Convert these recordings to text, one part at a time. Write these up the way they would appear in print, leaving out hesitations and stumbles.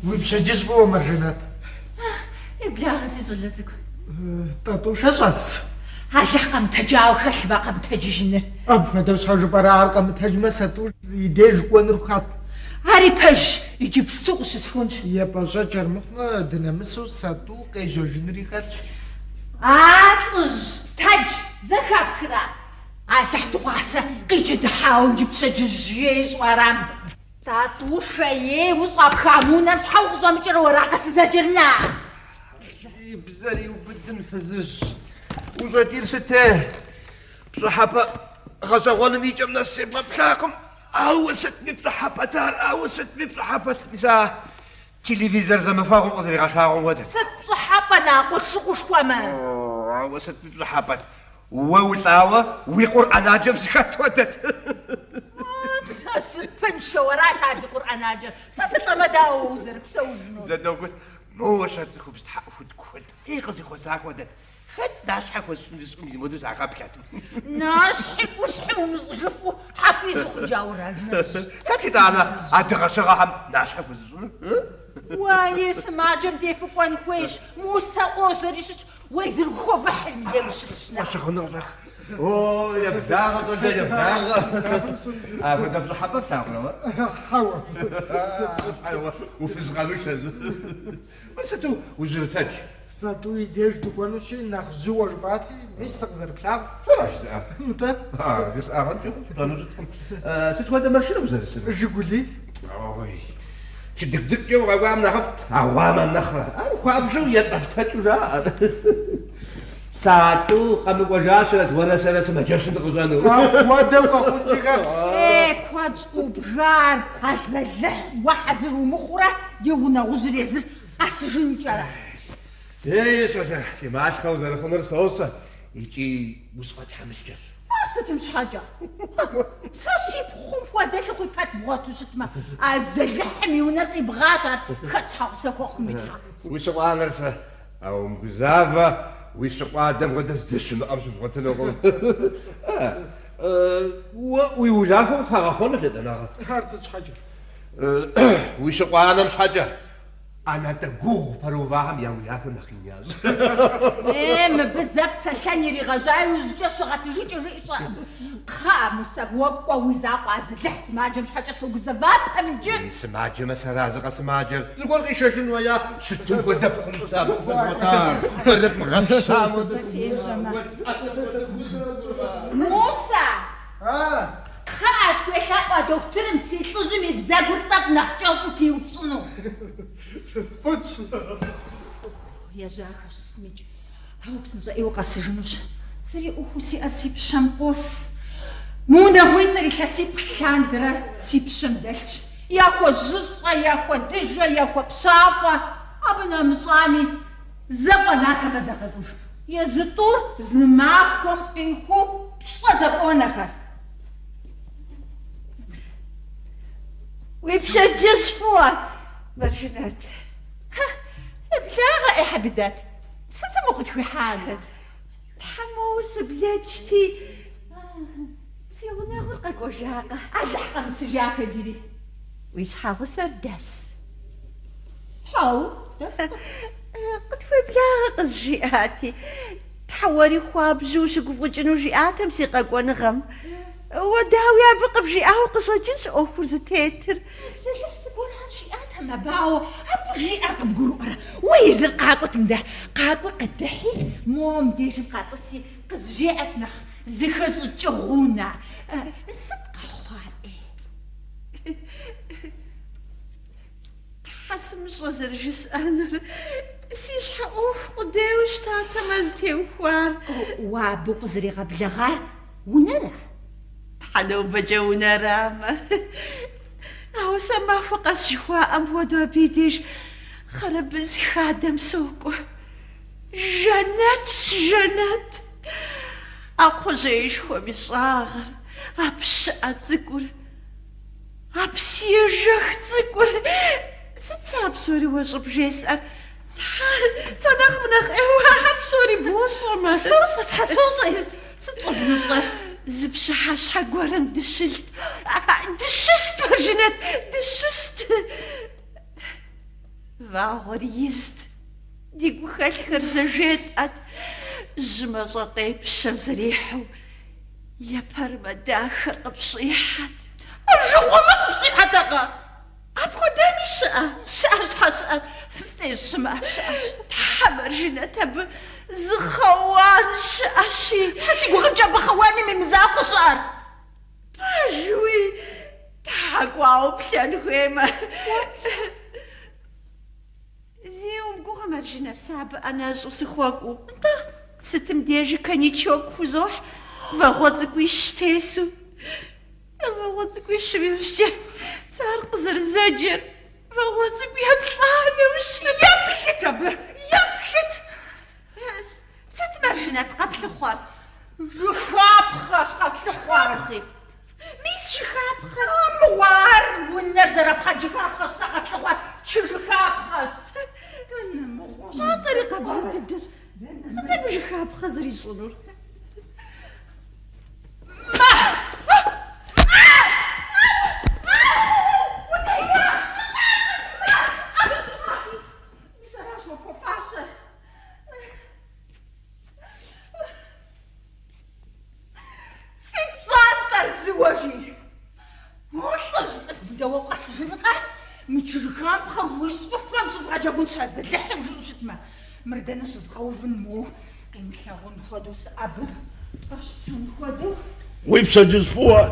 Уи пщэдджыжь фӏыуэ, Маржэнэт. Еблагъэ, си щӏалэ цӏыкӏу. Тӏатӏушэ щӏэс? Алыхь къэмытэджауэ хэлъмэ, къэмытэджыжыныр. Апхуэдэу щхьэ жыпӏэрэ, ар къэмытэджмэ, Сатӏу и деж кӏуэнур хэт? Ари пэжщ, иджыпсту къыщысхунщ. Епӏэщӏэкӏ армыхъумэ, дынэмысу Сатӏу къежьэжынри хэлъщ. А лӏыжь, тэдж, зэхэпхрэ? Алыхь дыгъуасэ къиджэдыхьауэ иджы пщэдджыжь жей ищӏу арам. Тӏатӏушэ, ей, ущӏапха мы унэм щхьэ укъыщӏэмыкӏрэ уэракъэ сызэджэр, на? И бзэр иубыдын фызыжь. Ущӏэкӏийр сыт е? Пщӏыхьэпӏэ гъэщӏэгъуэным и кӏэм нэс себгъэплъакъым. Ауэ сытми пщӏыхьэпӏэт ар, ауэ сытми пщӏыхьэпӏэт. Мис а телевизор зэмыфэгъум къызэригъэлъагъуэм хуэдэт. Сыт пщӏыхьэпӏэ, на, къулъшыкъушхуэмэ? Ауэ сытми пщӏыхьэпӏэт. Уэ улӏауэ уи къурӏэнаджэм сыхэт хуэдэт. Насыпыншэу арат ар зи къурӏэнаджэр. Сэ сылӏэмэ дауэ узэрыпсэужынур? Зэ догуэт, моуэ-щэ цӏыхубз тхьэӏухуд куэд ӏей къызэхуэса хуэдэт. Хэт нащхьэ хуэсщӏын жысӏэу мис мыуэду сахэплъэт. Нащхьи ӏущхьи умыщӏыжыфу хьэфиз ухъуджауэ ара, жэщ. Хэт итӏанэ а дыгъэщыгъэхэм нащхьэ хуэзыщӏынур? Уэи, сымаджэм дей фыкӏуэн хуейщ. Мусэ къожьэри щытщ. Уэ езыр уховыхьыр мыдей ущысщ, на. Кӏуэ щыгъыныр къыщӏэх. О, еблагъэ, щӏалэ, еблагъэ. Апхуэдэ пщӏыхьэпӏэ плъагъурэ уэ? Хьэуэ. Щхьэ уфызкъэмышэщ. Мыр сыту ужьырытэдж? Сатӏу и деж дыкӏуэнущи, нэхъ жьыуэ жыпӏати, мис сыкъызэрыплъагъу. Сэра жысӏар? Нтӏэ. Жысӏагъэнкӏи хъунщ, пщӏэну щыткъым. Сыт хуэдэ машинэ узэрысыр? Жигули. Ой, чыдыгдыкӏэ укъэкӏуам нэхъыфӏт, а гъуамэм нэхърэ. Ар хуабжьу ецӏэфтэкӏыу жаӏэр. Сатӏу къэмыкӏуэжащэрэт уэрэ сэрэ сымаджэщым дыкъыщӏэнэу. Апхуэдэу къэхъункӏи хэлъщ. Е, куэд щӏубжар, азалыхь, уэ хьэзыр умыхъурэ ди гъунэгъужьыр езыр къэсыжынкӏэрэ. Ей, щӏалэ, си малъхъэ узэрыхъунур сощӏэ икӏи усфӏэтхьэмыщкӏэщ. Ар сытым щхьэкӏэ? Сэ си пхъум хуэдэ лъыхъуи пэт бгъуэту щытмэ, азалыхьым и унэр къибгъащ ар хэт щхьэгъусэ хуэхъуми, тхьэ. Уи щыкъу анэр сэ, ауэ умыгузавэ, уи щыкъу адэм хуэдэ здэщымыӏэм щыбгъуэтынукъым. Уэ уи улахуэм хагъэхъуэнущ етӏанэгъэ. Ар сыт щхьэкӏэ? Уи щыкъу анэм щхьэкӏэ. ӏэнатӏэ гугъу пэрыувахэм я улахуэр нэхъ ин ящӏ. Е, мыбы зэ псэлъэн иригъэжьа иужькӏэ щыгъэтыжыкӏэ жиӏэ щыӏэкъым. Кхъыӏэ, Мусэ, уэ кӏуэ уи закъуэ, азалыхь сымаджэм щхьэкӏэ согузэвапэм иджы. Ей, сымаджэмэ сэразэкъэ сымаджэр? Зыгуэр къишэжын хуея? Сытым хуэдэ пхъужь сэ абы къыхуэзгъуэтар? Хъэрып гъэпщам хуэдэ. Зэпежьэмэ. Мусэ! Кхъыӏэ, схуелъэӏу а дохутырым си лӏыжьым и бзэгур тӏэкӏу нэхъ кӏэщӏу пиупщӏыну. Хъунщ. Ежьахэщ сытмикӏ. Ауэ псынщӏэ ӏейуэ къэсыжынущ. Сэри ӏуэхуу сиӏэр си пщэм къос. Мы унагъуитӏыр илъэсиплӏ лъандэрэ си пщэм дэлъщ. Яхуэжьыщӏэ, яхуэдыжэ, яхуэпщафӏэ. Абы нэмыщӏами, зэфӏэнахэмэ зэгъэкӏуж. Езы тӏур зы махуэм къихуу пщӏэ зэфӏонэхэр. Уи пщэдджыжь фӏыуэ, Маржэнэт. Еблагъэ, ӏей Хьэбидэт. Сытым укъытхуихьа? Тхьэ, моуэ сыблэкӏти, фи гъунэгъур къэкӏуэжакъэ? Алыхь къэмысыжахэ иджыри. Уи щхьэгъусэр дэс? Хьэу, дэскъым. Къытхуеблагъэ къызжиӏати, Тхьэ, уэри хуабжьу ущыгуфӏыкӏыну жиӏатэм си къэкӏуэныгъэм. Уэ дауи абы къыбжиӏауэ къыщӏэкӏынщ ӏуэхур зытетыр. Азалыхь зыгуэрхэр жиӏатэм абы, ауэ абы жиӏэр къыбгурыӏуэрэ? Уэ езыр къакӏуэт мыдэ, къакӏуи къыдыхьи, мо мыбдежым къэтӏыси, къызжеӏэт нэхъ зыхэщӏыкӏыгъуэу, на. Сыт къэхъуар, ӏей? Тхьэ, сымыщӏэ зэрыжысӏэнур. Си щхьэ ӏуэху къудейуэ щытатэмэ зытеухуар. Уэ абы укъызэригъэблэгъар унэра? Тхьэ, нобэкӏэ унэрамэ. Ауэ сэ махуэ къэс жыхуаӏэм хуэдэу абы и деж хъэрыбыз хадэм сокӏуэ. Жэнэтщ, жэнэт! А кхъужьеишхуэм и щӏагъыр, а пщыӏэ цӏыкӏур. А псыежэх цӏыкӏур, сыт сэ а псори уэ щӏыбжесӏэр? Тхьэ, сэ нэхъ мынэхъ ӏейуэ а псори бощӏэмэ. Сощӏэ, тхьэ, сощӏэ, сыт щӏэзмыщӏэр? Зы пщыхьэщхьэ гуэрым дыщылът. Дыщыст, Маржэнэт, дыщыст. Вагъуэр изт, ди гухэлъхэр зэжетӏэт, жьы мащӏэ къепщэм зэрихьэу епэрымэ дахэр къыпщӏихьэт. Жыгъумэ къыпщӏихьэтэкъэ? Апхуэдэни щыӏэ? Щыӏэщ, тхьэ, щыӏэ. Зытӏещӏ щымыӏэ щыӏэщ. Тхьэ, Маржынэт, абы зы хъэуан щыӏэщи. Тхьэ, си гугъэмкӏэ абы хъэуаным и мызакъуэ щыӏэр. Пэжуи, тхьэ, кӏуауэ плъэн хуеймэ. Зэи умыгугъэ, Маржынэт, сэ абы ӏэнэщӏу сыхуэкӏуэу. Нтӏэ. Сытым дежи коньячок хузохь, вагъуэ цӏыкӏуищ тесу. Вагъуэ цӏыкӏуищым иужькӏэ сэ ар къызэрызэджэр вагъуэ цӏыкӏу еплӏанэущ. Еплъыт абы, еплъыт! Сыт, Маржынэт, къэплъыхъуэр? Жыхапхъэщ къэслъыхъуэр. Мис жыхапхъэр. Мыгъуэ, ар унэр зэрапхъа жыхапхъэщ, сэ къэслъыхъуэр чыжыхапхъэщ. Дэнэ мыгъуэ? Пщӏантӏэри къабзэ дыдэщ. Сыт абы жыхапхъэ зэрищӏынур? Мис аращ уэ пхуэфащэр. Фи пщӏантӏэр зыуэ жи. Мо лӏыжь цӏыкӏу дауэ укъэсыжынкъэ? Мы чыжыхапхъэр уи щӏыфэм щызгъэджэгунщ азалыхьым жиӏэу щытмэ. Мыр дэнэ щызгъэувын мо къимылъагъун хуэдэу сыӏэбэу къэщтэн хуэдэу? Уи пщэдджыжь фӏыуэ!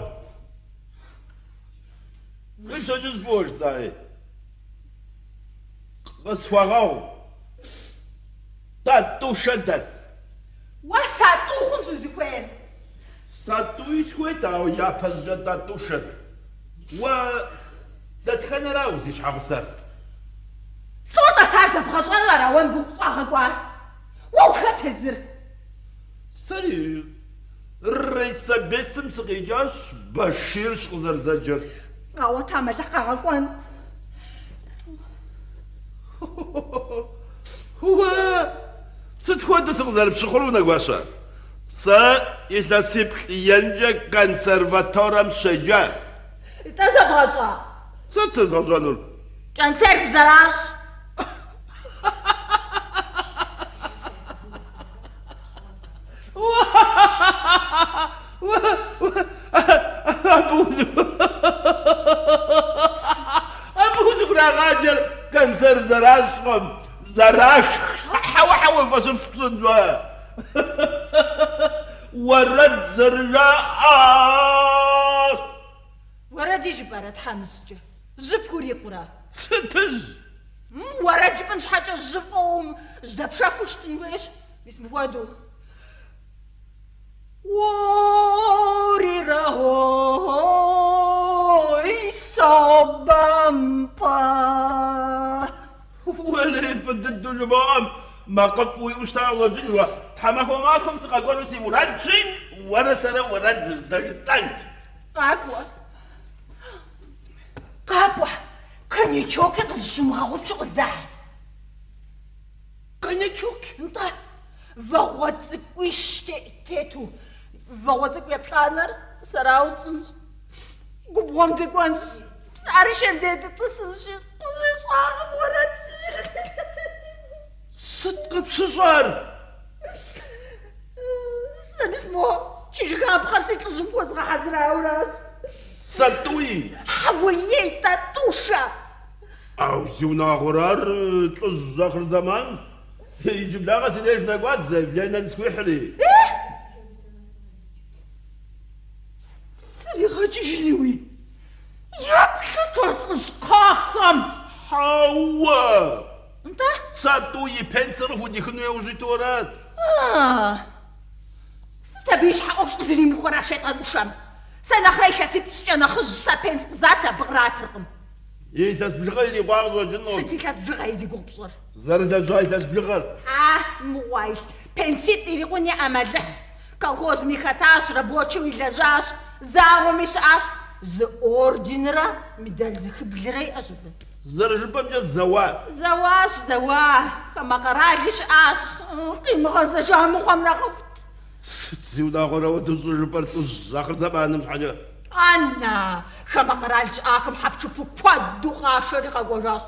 Уи пщэдджыжь фӏыуэ, жысӏаи. Къысхуэгъэгъу. Тӏатӏушэ дэс. Уэ сатӏу хъунщ узыхуейр. Сатӏуи сыхуейт, ауэ япэщӏыкӏэ Тӏатӏушэт. Уэ дэтхэнэра узищхьэгъусэр? Лӏо, тӏасэ, ар зэбгъэщӏэну ара уэ мыбы укъыщӏагъэкӏуар? Уэ ухэт езыр? Сэри райсобесым сыкъикӏащ, Баширщ къызэрызэджэр. Къагъуэтам Алыхь къагъэкӏуэн. Уэ сыт хуэдэу сыкъызэрыпщыхъур, унэгуащэ? Сэ илъэсиплӏ енкӏэ консерваторэм щеджа. Нтӏэ зэбгъэщӏа? Сыт зэзгъэщӏэнур? Кӏэнсерв зэращӏ. Абы узыхурагъаджэр консерв зэращӏкъым, зэрашхщ. Хьэуэ, хьэуэ, уи фӏэщ пщӏын уэ. Уэрэд зэрыжаӏащ. Уэрэди жыпӏэрэ, тхьэмыщкӏэ? Жьы пхурикъурэ? Сытыжь? Уэрэд жыпӏэн щхьэкӏэ жьы фӏыуэ жьэдэпшэфу щытын хуейщ. Мис мыхуэдэу. Уорирэ ой, собэмпӏэ. Уэлей, фӏы дыдэу жыбоӏэм, макъыфӏ уиӏэу щыта къыщӏэкӏын уэ. Тхьэмахуэ махуэм сыкъэкӏуэну си мурадщи, уэрэ сэрэ уэрэд зэжытӏэнщ. Къакӏуэ. Къакӏуэ, коньячоки къызыщумыгъэгъупщу къыздэхь. Коньячок? Нтӏэ, вагъуэ цӏыкӏуищ тету, вагъуэ цӏыкӏу еплӏанэр сэрауэ тщӏынщ. Губгъуэм дыкӏуэнщ, псыӏэрышэм дей дытӏысынщи, кхъужьей щӏагъым уэрэд щыжытӏэнщ. Сыт къыпщыщӏар? Сэ мис мо чыжыхапхъэр си лӏыжьым хуэзгъэхьэзырауэращ. Сатӏуи? Хьэуэ, ей, Тӏатӏушэ! Ау, зиунагъуэрэ, ар лӏыжь ахъырзэман. Иджыблагъэ си деж нэкӏуат, заявленэ нысхуихьри. Э? Сригъэкӏыжынуи? Еплъыт а лӏыжь кхъахэм! Хьэуэ! Нтӏэ? Сатӏу и пенсэр къыхудихыну яужь иту арат. А, сыт абы и щхьэ ӏуэху щӏызэримыхуэр а шейтӏанӏушэм? Сэ нэхърэ илъэсипщӏкӏэ нэхъыжь сэ пенс къызат, абы къратыркъым. Илъэс бжыгъэ ирикъуа къыщӏэкӏыну. Сыт илъэс бжыгъэ зи гугъу пщӏыр? Зэрылэжьа илъэс бжыгъэр. А, мыгъуэ, пенситӏ ирикъун иӏэм, Алыхь. Колхозми хэтащ, рабочэуи лэжьащ, зауэми щыӏащ. Зы орденрэ медаль зыхыблрэ иӏэщ абы. Зэрыжыпӏэмкӏэ, зэуа. Зэуащ, зэуа. Хамэ къэрали щыӏащ. Къимыгъэзэжа мыгъуэм нэхъыфӏт. Сыт зиунагъуэрэ ауэдэу щӏыжыпӏэр лӏыжь ахъырзэманым щхьэкӏэ? Ана, хамэ къэрал щыӏахэм хьэпшыпу куэду къашэри къэкӏуэжащ.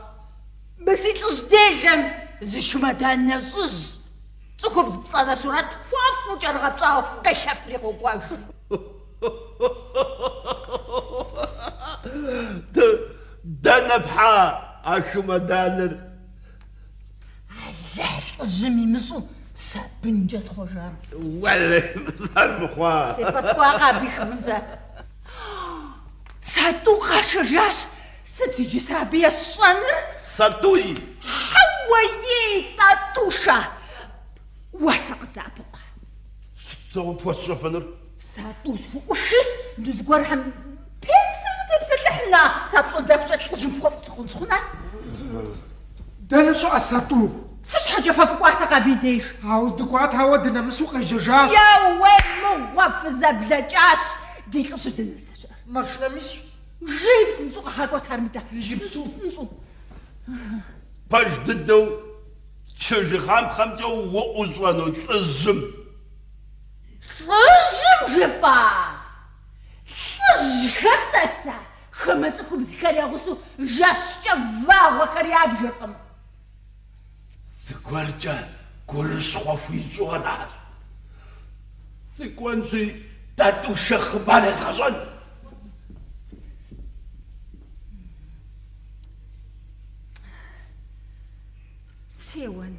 Мы си лӏыжь делэм зы шумэдан нэщӏыжь, цӏыхубз пцӏанэ сурэт хуэфӏу кӏэрыгъэпщӏауэ къелъэфри къокӏуэж. Дэнэ пхьа а шумэданыр? Алыхь лӏыжьым имыщӏу сабынкӏэ схъуэжам. Уэлэхьи, ар мыхъуа. Сепӏэскӏуакъэ абы и хывым сэ. Сатӏу къашэжащ. Сыт иджы сэ абы есщӏэныр? Сатӏуй! Хьэуэ, ей, Тӏатӏушэ! Уэ сэ къыздэӏэпыкъу. Сыт сэ уэ пхуэсщӏэфынур? Сатӏу схуӏуши, ну зыгуэрхэм пенсэм фытепсэлъыхьына, сэ апщӏондэхукӏэ лӏыжьым хуэфӏ сыхъунщ, хъуна? Дэнэ щыӏэ Сатӏу? Сыт щхьэкӏэ фэ фыкӏуатэкъэ абы и деж? Ауэ дыкӏуат, ауэ дынэмысу къежьэжащ. Еуей мыгъуэ, фызэблэкӏащ. Ди лӏыжьыр дэнэ здэщыӏэр? Машинэм исщ. Жэи псынщӏэу къэгъакӏуэт ар мыдэ. Иджыпсту. Псынщӏэу. Пэж дыдэу чыжыхампхъэмкӏэ уӏущӏэну лӏыжьым. Лӏыжьым жыпӏа? Лӏыжьхэм, тӏасэ, хамэ цӏыхубзхэр я гъусэу жэщкӏэ вагъуэхэр ябжыркъым. Зыгуэркӏэ гурыщхъуэ хуищӏу аращ. Сыкӏуэнщи, Тӏатӏушэ хъыбар езгъэщӏэн. Сеуэн,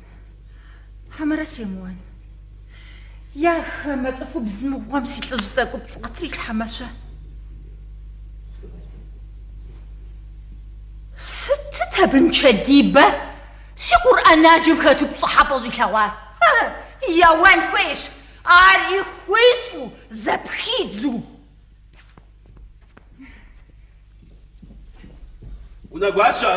хьэмэрэ семыуэн? Я хамэ цӏыхубз мыгъуэм си лӏыжь тӏэкӏум пцӏы къытрилъхьэмэ-щэ? Сытыт абы нычэдибэ си къурӏэнаджэм хэту пщӏыхьэпӏэ щӏилъэгъуар? Еуэн хуейщ, ари хуищӏу, зэпхидзу. Унэгуащэ!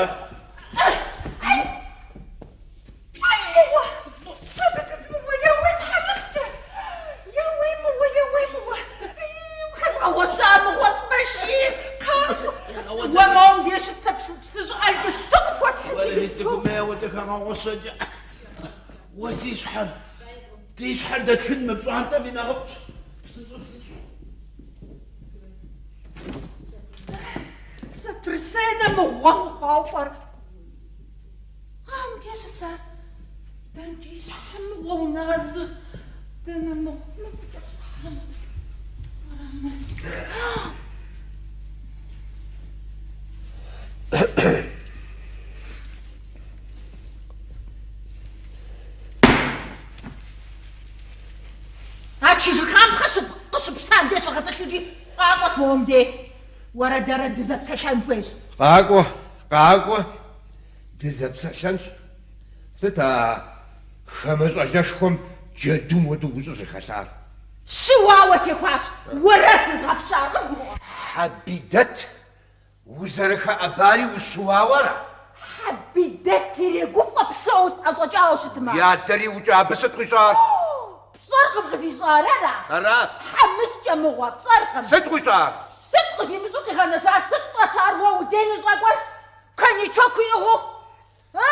Уэ моуэ мыбдеж щыт сэ псы щӏыӏэ иджыпсту къыпхуэсхьынщ. Уэлэхьи, сыхуэмей ауэдэ хэгъэгъуэщэкӏэ. Уэ си щхьэр, ди щхьэр дэтхын мы пщӏантӏэм и нэхъыфӏщ. Псынщӏэу, псынщӏэу. Сатрысенэ мыгъуэ мыхъуауэ пӏэрэ? А, мыбдеж щысар. Дэнкӏэ и щхьэ мыгъуэ уназэу, дэнэ мыгъуэ, мыбыкӏэ щӏыхьэм. А чыжыхампхъэ къыщыпщтам деж щыгъэтӏылъыжи, къакӏуэт моуэ мыбдей. Уэрэ дэрэ дызэпсэлъэн хуейщ. Къакӏуэ, къакӏуэ, дызэпсэлъэнщ. Сыт а хамэ щӏалэшхуэм джэдум хуэдэу ущӏыжьэхэлъар? Щыуауэ техуащ, уэрат зызгъэпщар, къыбгурыӏуа? Хьэбидэт Узэрыхэӏэбари ущыуауэ арат? Хьэбидэт ирегуфӏэ псэу сӏэщӏэкӏауэ щытмэ. И адэр иукӏа, абы сыт къуищӏар? Пщӏэркъым къызищӏар, ара? Арат. Тхьэмыщкӏэ мыгъуэ, пщӏэркъым. Сыт къуищӏар? Сыт къызимыщӏу къигъэнэжа, сыт тӏасэ ар уэ уи дей ныщӏэкӏуэр? Коньячок иӏыгъыу? А?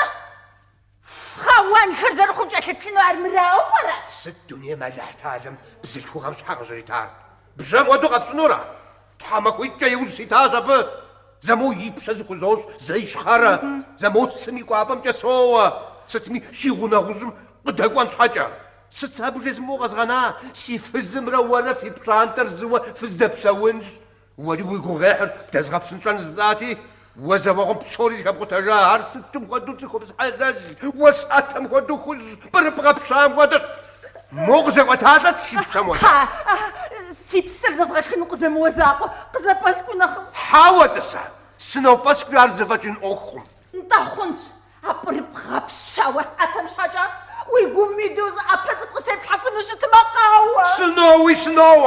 Хьэуанхэр зэрыхъум кӏэлъыплъыну армырауэ пӏэрэ? Сыт дунейм Алыхьталэм бзылъхугъэм щхьэ къыщӏритар? Бжьэм хуэдэу къэпщӏынура? Тхьэмахуитӏкӏэ иужь ситащ абы. Зэ моуэ ипщэ зыхузощӏ, зэ ищхъэрэ, зэ моуэ цым и кӏуапӏэмкӏэ соуэ. Сытми, си гъунэгъужьым къыдэкӏуэн щхьэкӏэ. Сыт сэ абы жезмыӏэу къэзгъэна? Си фызымрэ уэрэ фи пщӏантӏэр зыуэ фыздэпсэунщ. Уэри уи гугъуехьыр бдэзгъэпсынщӏэн жысӏати, уэ зэ уэгъуэм псори зэхэпкъутэжа, ар сытым хуэдэу цӏыхубз хьэлэл, уэс ӏэтэм хуэдэу хужь, пӏырыпӏ гъэпщам хуэдэщ. Мо къызэкӏуэталӏэт си псэм хуэдэ. Кхъа, си псэр зэзгъэшхыну къызэмыуэ закъуэ, къызэпӏэскӏу нэхъыфӏщ. Хьэуэ, тӏысэ, сынопӏэскӏуи ар зэфӏэкӏын ӏуэхукъым. Нтӏэ хъунщ, а пӏырыпӏ гъэпща уэс ӏэтэм щхьэкӏэ уи гум идэу зы ӏэпэ цӏыкӏу къысеплъхьэфыну щытмэ, къауэ. Сыноуи, сыноуэ.